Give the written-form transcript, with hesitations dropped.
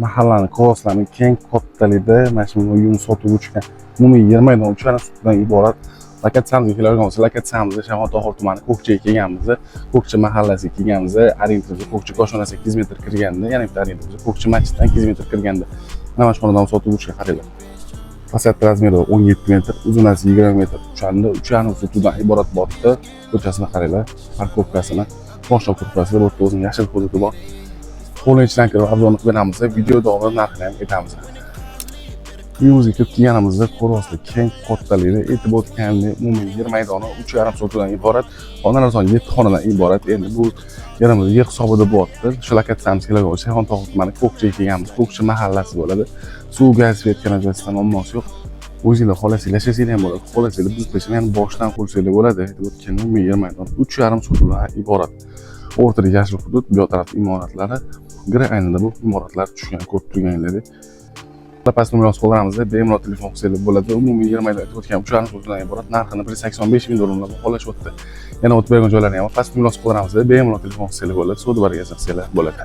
Mahallani ko'rasizlarmi, keng kattalikda mana shu uyimiz sotuvga tushgan. Umumiy yer maydoni 3,5 sotixdan iborat. Lokatsiyamizga keladigan bo'lsak, lokatsiyamizda Shayxontohur tumani, Ko'kchaga kelganmiz. Ko'kcha mahallasiga kelganmiz. Orientirimiz Ko'kcha koshonasiga 200 metr kirganda, yana bitta orientirimiz Ko'kcha masjiddan 200 metr kirganda. Mana shu xonadon sotuvga tushgan, qaranglar. Fasad размер i 17 metr, uzunasi 20 metr. O'shanda 3,5 sotixdan iborat bo'lyapti. Ko'chasini qaranglar, парковка sini, boshqa ko'rpasida bu yerda o'zining yashil hududi bor. Qo'lning ichidan kirib обзор ni qilib beramiz, video davomida narxini ham aytamiz. Uyimizga kirib kelganimizda ko'ryapsizlar, keng kattalikni, aytib o'tgandek, umumiy yer maydoni 3,5 sotixdan iborat. Xonalar soni 7 xonadan iborat. Endi bu yerimiz yer hisobida bo'lyapti. Shu lokatsiyamizga keladigan bo'lsak, Shayxontohur tumani, Ko'kchaga kelganmiz. Ko'kcha mahallasi bo'ladi. Suv, gaz, свет, kanalizatsiyadan muammosi yo'q. O'zinglar xohlasanglar yashasanglar ham bo'ladi, xohlasanglar buzib tashlab, ya'ni boshdan qursanglar bo'ladi. Aytib o'tganim, umumiy yer maydoni 3,5 sotixdan iborat. O'rtada yashil hudud, bu yoq tarafda imoratlari, gir aynida bu imoratlar tushgan, ko'rib turganingizdek. Past nomer yozib qoldiramiz, bemalol telefon qilsanglar bo'ladi. Umumiy yer maydoni, aytib o'tgan, 3,5 sotixdan iborat. Narxini 185 ming dollardan baholashyapti. Yana o'tib bergan joylarni ham past nomer yozib qoldiramiz, bemalol telefon qilsanglar bo'ladi, savdo birgasi qilsanglar bo'ladi.